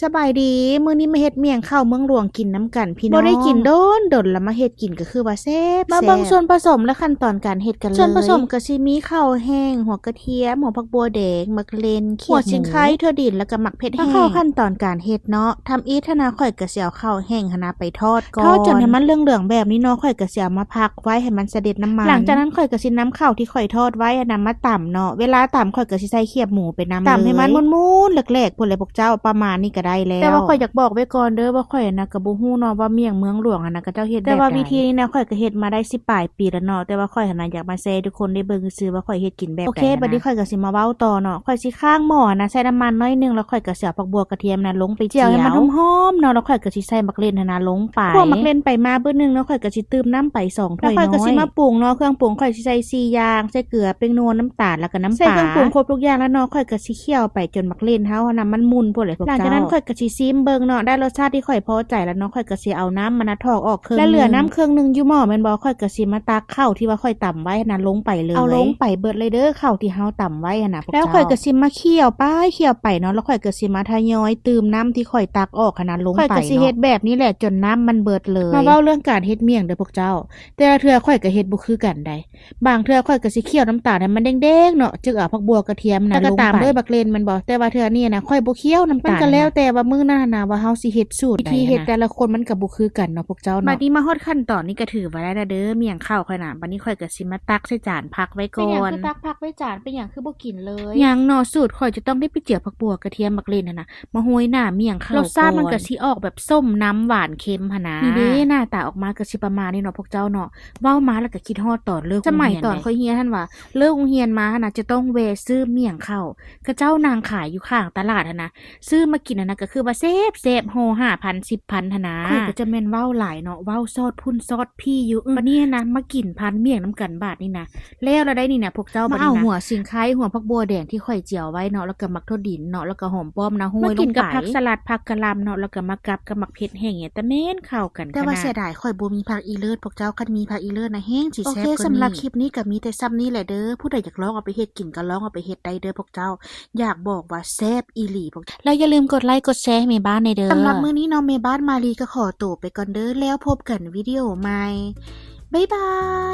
ສະບາຍດີ ມື້ນີ້ມາເຮັດໝ້ຽງເຂົ້າເມືອງຫຼວງກິນນຳກັນພີ່ນ້ອງ ບໍ່ໄດ້ກິນດົນໆ ລະມາເຮັດກິນກໍຄືວ່າແຊບໆ. ມາເບິ່ງສ່ວນປະສົມ ແລະ ຂັ້ນຕອນການເຮັດກັນເລີຍ. ສ່ວນປະສົມກໍຊິມີເຂົ້າແຫ້ງ, ຫົວກະທຽມ, ຫົວຜັກບົວແດງ, ໝາກເລັ່ນ, ຂຽດໝູ, ຫົວສີໄຄ, ຖົ່ວດິນ ແລ້ວກໍໝາກເຜັດແຫ້ງ. ມາເຂົ້າຂັ້ນຕອນການເຮັດເນາະ, ທຳອິດຫັ້ນນະ ຂ້ອຍກໍຊິເອົາເຂົ້າແຫ້ງຫັ້ນນະໄປທອດກ່ອນ ທອດຈົນໃຫ້ມັນເຫຼືອງໆແບບນີ້ເນາະ, ຂ້ອຍກໍຊິເອົາມາພັກໄວ້ໃຫ້ມັນສະເດັດນ້ຳມັນ. ຫຼັງຈາກນັ້ນຂ້ອຍກໍຊິນຳເຂົ້າທີ່ຂ້ອຍທອດໄວ້ຫັ້ນນະມາຕຳເນາະ, ເວລາຕຳຂ້ອຍກໍຊິໃສ່ຂຽບໝູໄປນຳເລີຍ ຕຳໃຫ້ມັນໝຸ່ນໆແຫຼກໆພຸ້ນແຫຼະພວກເຈົ້າ ປະມານນີ້ກໍໄດ້ແລ້ວ. ແຕ່ວ່າຂ້ອຍຢາກບອກໄວ້ກ່ອນເດີ ວ່າຂ້ອຍຫັ້ນນະກໍບໍ່ຮູ້ເນາະວ່າໝ້ຽງເມືອງຫຼວງຫັ້ນນະເຂົາເຈົ້າເຮັດແບບໃດ ແຕ່ວ່າວິທີນີ້ນະຂ້ອຍກໍເຮັດມາໄດ້ສິບປາຍປີແລ້ວເນາະ, ແຕ່ວ່າຂ້ອຍຫັ້ນນະຢາກມາແຊໃຫ້ທຸກຄົນໄດ້ເບິ່ງຊື່ໆວ່າຂ້ອຍເຮັດກິນແບບໃດ. ໂອເຄ ຫັ້ນນະ ບັດນີ້ຂ້ອຍກໍຊິມາເວົ້າຕໍ່ເນາະ, ຂ້ອຍຊິຄ້າງໝໍ້ຫັ້ນນະ ໃສ່ນ້ຳມັນໜ້ອຍໜຶ່ງ ແລ້ວຂ້ອຍກໍຊິເອົາຜັກບົວກະທຽມນະລົງໄປ ຈ້ຽວໃຫ້ມັນຫອມໆເນາະ, ແລ້ວຂ້ອຍກໍຊິໃສ່ໝາກເລັ່ນຫັ້ນນະລົງໄປ. ຂົ້ວໝາກເລັ່ນໄປມາບຶດໜຶ່ງເນາະ, ຂ້ອຍກໍຊິຕື່ມນ້ຳໄປສອງຖ້ວຍນ້ອຍ ແລ້ວຂ້ອຍກໍຊິມາປຸງເນາະ, ເຄື່ອງປຸງຂ້ອຍຊິໃສ່ສີ່ຢ່າງ ໃສ່ເກືອ ແປ້ງນົວ ນ້ຳຕານ ແລ້ວກໍນ້ຳປາ. ໃສ່ເຄື່ອງປຸງຄົບທຸກຢ່າງແລ້ວເນາະ, ຂ້ອຍກໍຊິຄ້ຽວໄປຈົນໝາກເລັ່ນເຮົາຫັ້ນນະມັນໝຸ່ນພຸ້ນແຫຼະພວກເຈົ້າ. ຫຼັງຈາກນັ້ນຂ້ອຍກໍຊິຊີມເບິ່ງເນາະ, ໄດ້ລົດຊາດທີ່ຂ້ອຍພໍໃຈແລ້ວເນາະ, ຂ້ອຍກໍຊິເອົານ້ຳມັນນະຖອກອອກເຄິ່ງໜຶ່ງ ແລ້ວເຫຼືອນ້ຳເຄິ່ງໜຶ່ງຢູ່ໝໍ້ແມ່ນບໍ່, ຂ້ອຍກໍຊິມາຕັກເຂົ້າທີ່ວ່າຂ້ອຍຕຳໄວ້ຫັ້ນນະລົງໄປເລີຍ. ເອົາລົງໄປເບິດເລີຍເດີ ເຂົ້າທີ່ເຮົາຕຳໄວ້ຫັ້ນນະພວກເຈົ້າ. ແລ້ວຂ້ອຍກໍຊິມາຄ້ຽວໄປຄ້ຽວໄປເນາະ, ແລ້ວຂ້ອຍກໍຊິມາທະຍອຍຕື່ມນ້ຳທີ່ຂ້ອຍຕັກອອກຫັ້ນນະລົງໄປເນາະ. ຂ້ອຍກໍຊິເຮັດແບບນີ້ແຫຼະຈົນນ້ຳມັນເບິດເລີຍ. ມາເວົ້າເລື່ອງການເຮັດໝ້ຽງເດີພວກເຈົ້າ, ແຕ່ລະເທື່ອຂ້ອຍກໍເຮັດບໍ່ຄືກັນໃດ. ບາງເທື່ອຂ້ອຍກໍຊິຄ້ຽວນ້ຳຕານໃຫ້ມັນແດງໆເນາະ, ຈຶ່ງເອົາຜັກບົວກະທຽມນະລົງໄປ ແລ້ວກໍຕາມດ້ວຍໝາກເລັ່ນແມ່ນບໍ່, ແຕ່ວ່າເທື່ອນີ້ນະຂ້ອຍບໍ່ຄ້ຽວນ້ຳຕານ. ມັນກໍແລ້ວແຕ່ວ່າມື້ນັ້ນນະວ່າເຮົາຊິເຮັດສູດໃດ. ວິທີເຮັດແຕ່ລະຄົນມັນກໍບໍ່ຄືກັນເນາະພວກເຈົ້າເນາະ. ບັດນີ້ມາຮອດຂັ້ນຕອນນີ້ກໍຖືວ່າໄດ້ແລ້ວເດີ ໝ້ຽງເຂົ້າຂ້ອຍນະ. ບັດນີ້ຂ້ອຍກໍຊິມາຕັກໃສ່ຈານພັກໄວ້ກ່ອນ. ເປັນຫຍັງຄືຕັກພັກໄວ້ຈານ, ເປັນຫຍັງຄືບໍ່ກິນເລີຍ? ຍັງເນາະ, ສູດຂ້ອຍຈະຕ້ອງໄດ້ໄປເຈີຍຜັກບົວກະທຽມໝາກເລັ່ນຫັ້ນນະ ມາໂຮຍໜ້າໝ້ຽງເຂົ້າ. ລົດຊາດມັນກໍຊິອອກແບບສົ້ມນຳຫວານເຄັມຫັ້ນນະ. ນີ້ເດ້ ໜ້າຕາອອກມາກໍຊິປະມານນີ້ເນາະພວກເຈົ້າເນາະ. ເວົ້າມາແລ້ວກໍຄິດຮອດຕອນເລີກໂຮງຮຽນ. ສະໄໝຕອນຂ້ອຍຮຽນຫັ້ນວ່າ ເລີກໂຮງຮຽນມາຫັ້ນນະ ຈະຕ້ອງແວະຊື້ໝ້ຽງເຂົ້າ ເຂົາເຈົ້ານັ່ງຂາຍຢູ່ຂ້າງຕະຫຼາດຫັ້ນນະ, ຊື້ມາກິນຫັ້ນນະ ກໍຄືວ່າແຊບໆ ຫໍ່ຫ້າພັນ ສິບພັນຫັ້ນນະ. ຂ້ອຍກໍຈະແມ່ນເວົ້າຫຼາຍເນາະ, ເວົ້າຊອດພຸ້ນຊອດພີ້ຢູ່. ບັດນີ້ຫັ້ນນະ ມາກິນພານໝ້ຽງນຳກັນບາດນີ້ນະ. ແລ້ວລະໄດ໋ນີ້ນະພວກເຈົ້າ. ມາເອົາຫົວສີໄຄ ຫົວຜັກບົວແດງທີ່ຂ້ອຍຈຽວໄວ້ເນາະ, ແລ້ວກໍໝາກຖົ່ວດິນເນາະ, ແລ້ວກໍຫອມປ້ອມນະ ໂຮຍລົງໄປ ມາກິນກັບຜັກສະຫຼັດ ຜັກກະຫຼ່ຳເນາະ, ແລ້ວກໍມາກັບກັບໝາກເຜັດແຫ້ງ ແຕ່ແມ່ນເຂົ້າກັນຂະໜາດ. ແຕ່ວ່າເສຍດາຍຂ້ອຍບໍ່ມີຜັກອີເລີດພວກເຈົ້າ, ຄັນມີຜັກອີເລີດນະແຮງຊິແຊບກວ່ານີ້. ໂອເຄ ສຳລັບຄລິບນີ້ກໍມີແຕ່ສ່ຳນີ້ແຫຼະເດີ, ຜູ້ໃດຢາກລອງເອົາໄປເຮັດກິນກໍລອງເອົາໄປເຮັດໄດ້ເດີພວກເຈົ້າ. ຢາກບອກວ່າແຊບອີ່ຫຼີພວກເຈົ້າ. ແລ້ວຢ່າລືມກົດໄລກົດແຊໃຫ້ແມ່ບ້ານແດ່ເດີ. ສຳລັບມື້ນີ້ເນາະ ແມ່ບ້ານມາລີກໍຂໍໂຕໄປກ່ອນເດີ, ແລ້ວພົບກັນວິດີໂອໃໝ່. ບາຍບາ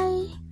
ຍ.